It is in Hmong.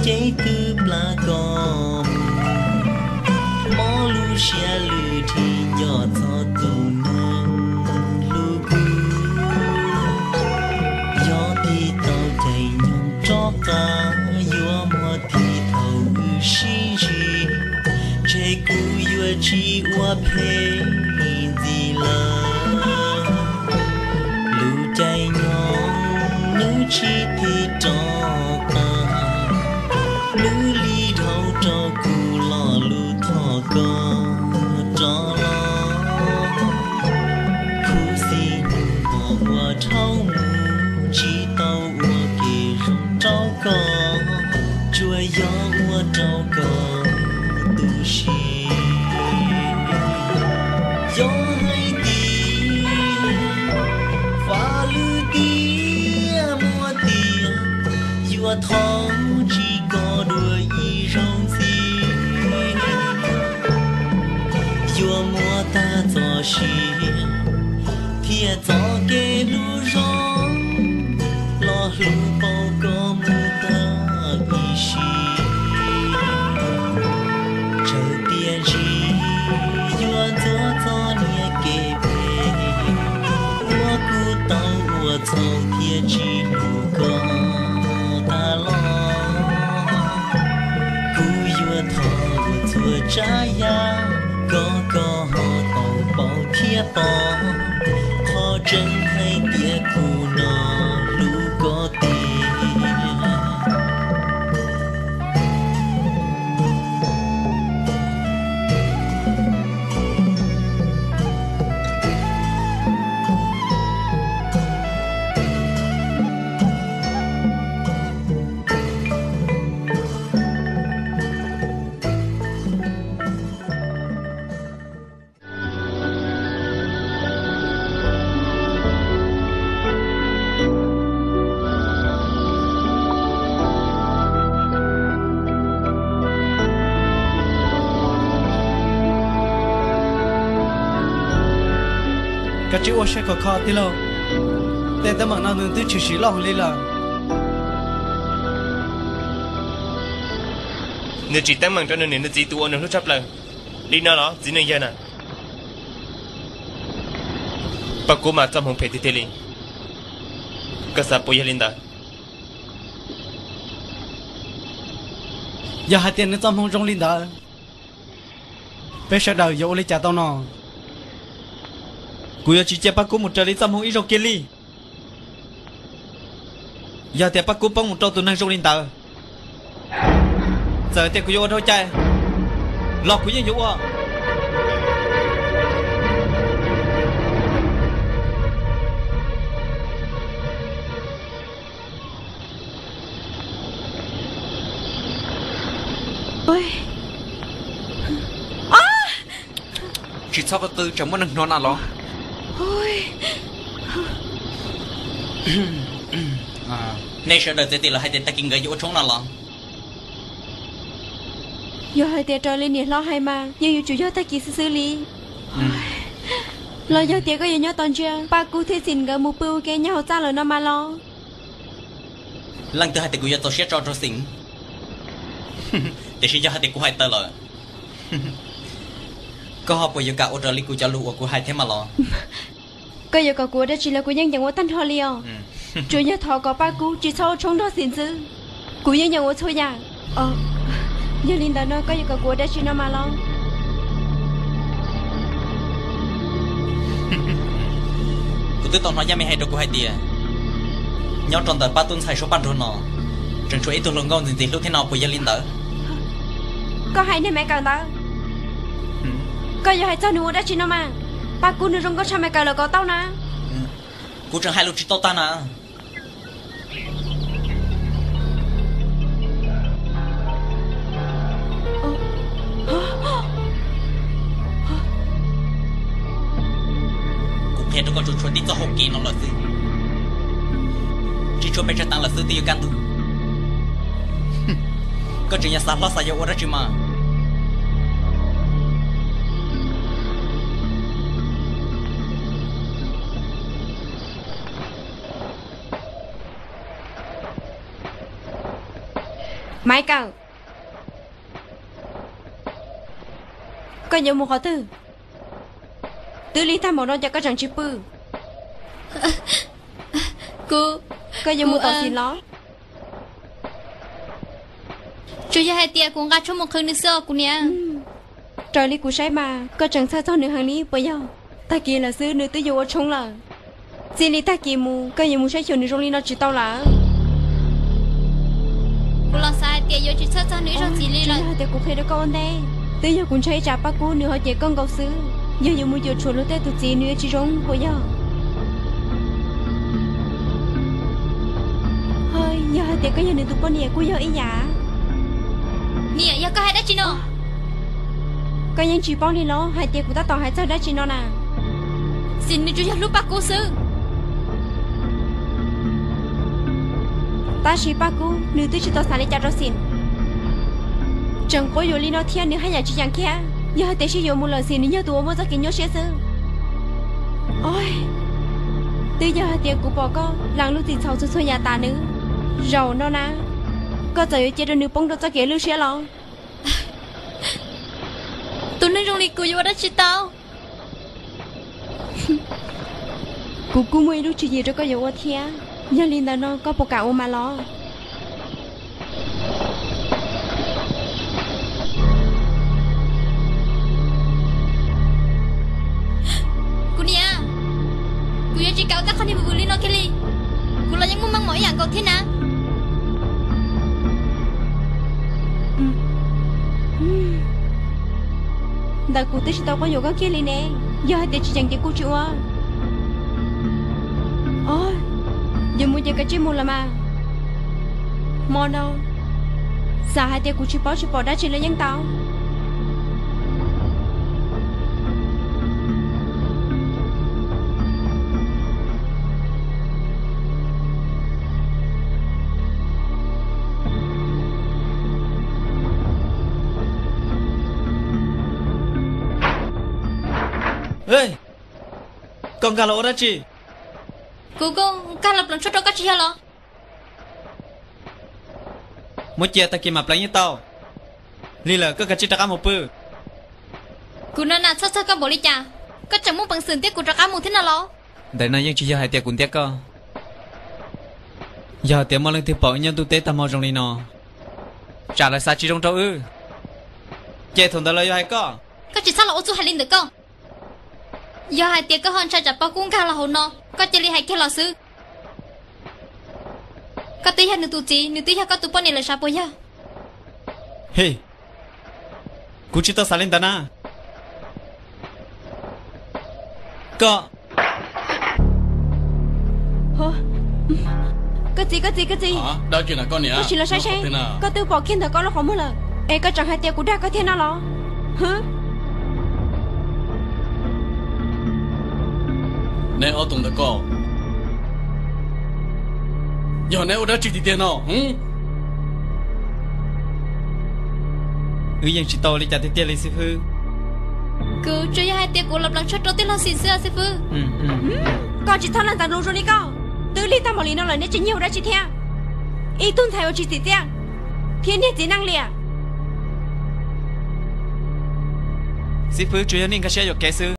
cev twb plab koj mus, mob lub siab lwj dhim nco txog tus neeg hlub kuv. Yog tig tau caij nyoog rov qab, yuav muaj tig thaum wb sib ntsib, ntshe kuv yuav tsis ua phem li ntxiv lawm. Lub caij nyoog nws tsis tig rov qab, nws li dhau rau kuv lo lus thov koj rov los. Khuv xim hnub no ua dhau mus, tsis tau ua ke zoo rau koj, tsuas yog ua rau koj tu siab. Yog hais tias faj lwm tiam muaj tiag, yuav thov tsis koj dua ib zaug ntxiv. Yuav muab tag txoj sia thiab txoj kev hlub zoo, los hlub pauv koj mus tag ib sim. Tsawg tiam ntsis yuav ntxuav txoj niag kev phem uas kuv tau ua txhaum thiab tsis hlub koj tag los. Kuv yuav thov ua txhua tsav yam kom koj ho tau paub thiab pom qhov tseeb hais tias kuv no hlub koj tiag. Koj tsis ua siab khov kho tij laug, tej teeb meem no nws twb tshwm sim loj heev li lawm. Nws tsim teeb meem rau nws niam nws txiv tus uas nws hlub tshaj plaws li no los txiv neej yawg na. Paj Kub mas txoj hmoov phem tiag tiag li, koj xav puas yog li ntawd? Yog hais tias nws txoj hmoov zoo li ntawd, peb sawv daws yuav ua li cas tau no? Kuv yuav tsis cia Paj Kub mus raws li txoj hmoov ib zaug kiag li. Yog tias Paj Kub poob mus rau tus neeg zoo li ntawd, txawm tias kuv yuav ua dhau cai los kuv yeej yuav ua. Tsis txhob qw qw, tsam muaj neeg hnov na los. Nej sawv daws txiav txim lawm hais tias tag kis nkawd yuav ua tshoob no los? Yog hais tias raws li niam hlob hais mas yeej yuav tsum yog tag kis xwb xwb li. Los yog tias koj yuav nyob tos ntsia Paj Kub thiab Xim nkawd mus pw ua ke nyob hauv txaj lawm no mas los? Leej twg hais tias kuv yuav txaus siab tso rau Xim? Tiam sis yog hais tias kuv hais tawm lawm, koj ho puas yuav kam ua raws li kuv cov lus uas kuv hais thiab mas los? Koj yuav kom kuv ua dab tsi los kuv yeej yeem ua tag nrho li os. Tsuas yog thov kom Paj Kub tsis txhob ua tshoob nrog Xim xwb, kuv yeej yeem ua txhua yam. Yog li ntawd no koj yuav kom kuv ua dab tsi no mas los? Kuv twb tau hnov Yaj Me hais rau kuv hais tias nyob rau ntawm Paj Tub Ntxhais Suab Paj Nruag no tseem tshuav ib tug hluas nkauj ntxim ntxim hlub thiab no, puas yog li ntawd? Koj hais niag Me Kawm ntawd, koj yuav hais txog nws ua dab tsi no mas? Paj Kub nws zoo nkauj tshaj Me Kawm lawm kom tau na. Kuv tseem hais lus tsis tau tag na. Kuv qhia rau koj tsuas tshuav tib txoj hau kev no lawm xwb, tsis tshuav pes tsawg teev lawm xwb twb yuav kaj ntug. Koj tseem yuav xav hlob xav yau ua dab tsi mas? Maiv Kawm, koj yuav mus qhov twg? Twb lig tag npaum no cas koj tseem tsis pw? Kuv, koj yuav mus tom Xim los? Tsuas yog hais tias kuv nqa tshuaj mus qhwv nws xwb os kuv niam. Raws li kuv saib mas koj tseem txhawj txog nws heev li puas yog? Tag kis lawm xwb nws twb yuav ua tshoob lawm. Txij li tag kis mus koj yuav mus saib xyuas nws zoo li no tsis tau lawm. Kuv los xav hais tias yuav tsis txhawj txog nws ib zaug ntxiv li lawm. Yog hais tias kuv qhia rau koj ua ntej, twb yog kuv ntshai ib tsam Paj Kub nws ho cem koj nkaus xwb. Yog yuav mus cuam tshuam luag tej tus txiv nws yuav tsis zoo puas yog? Yog hais tias koj yog nws tus poj niam kuj yog ib yam. Niam, yog koj hais dab tsi no? Koj yeej tsis paub li los hais tias kuv tab tom hais txog dab tsi no na? Xim nws tsuas yog hlub Paj Kub xwb. Tab sis Paj Kub nws twb tsis tau xav li cas rau Xim. Tseem quab yuam li no thiab nws haj yam tsis yeem kiag. Yog hais tias sib yuav mus lawm Xim nws yog tus uas muaj txoj kev nyuaj siab xwb. Twb yog hais tias kuv pom koj lees lub txim txhaum txhua txhua yam tas nws, zaum no na, koj txawm yuav cia rau nws poob rau txoj kev lwj siab los? Tus neeg zoo li kuv yuav ua dab tsi tau? Kuv kuj muaj ib lub tswv yim rau koj yuav ua thiab. Yog li ntawd no koj puas kam ua mas los? Kuv niam, kuv yuav tsis kam ua tej qhov niag vwm vwm li no kiag li. Kuv los yeej muaj meej mom ib yam nkaus thiab na. Ntawm kuv twb tsis tau quab yuam koj kiag li ne. Yog hais tias tsis yeem ces kuj tsis ua. Yuav mus ces kav tsij mus los mas. Hmo no xav hais tias kuv tsis paub tsis pom dab tsi los yeej tau. Koj nkag los ua dab tsi? Kuv kuj nkag los pleev tshuaj rau koj tsis yog los? Muab cia tag kis mam pleev yeej tau. Lig lawm koj kav tsij rov qab mus pw. Kuv no na txhob txhawj koj npaum li cas, koj tseem muaj peev xwm ntiab kuv rov qab mus thiab no los? Ntawm no yeej tsis yog hais tias kuv ntiab koj. Yog hais tias muaj leej twg pom wb nyob ntuj teb tag hmo zoo li no, tsam lawv xav tsis zoo rau wb, ces thaum ntawd lawv yuav hais koj. Koj tsis txhob los ua txuj hais li ntawm koj. Yog hais tias koj ho ntshai tsam Paj Kub nkag los hauv no, koj cia li hais kiag los xwb. Koj twb yog nws tus txiv, nws twb yog koj tus poj niam lawm sav puas yog? Hi, kuv tsis tau xav li ntawd na. Koj, koj txiv, koj txiv, koj txiv, koj sim los saib seb, koj twb pom kiag ntawm koj lub qhov muag lawm es koj tseem hais tias kuv dag koj thiab no los? Neb ob tug ntawm ko, yog neb ua dab tsi tiag tiag no? Wb yeej tsis tau ua li cas tiag tiag li xib fwb. Kuv tsuas yog hais tias kuv los pleev tshuaj rau tij laug Xim xwb xib fwb. Koj tsis txhob lees ntawm lus zoo li koj. Twb lig tag npaum li no lawm neb tseem nyiag ua dab tsi thiab? Ib tug ntxhais uas tsis txim txiaj thiab niag txiv neej liam. Xib fwb tsuas yog nej nkag siab yuam kev xwb.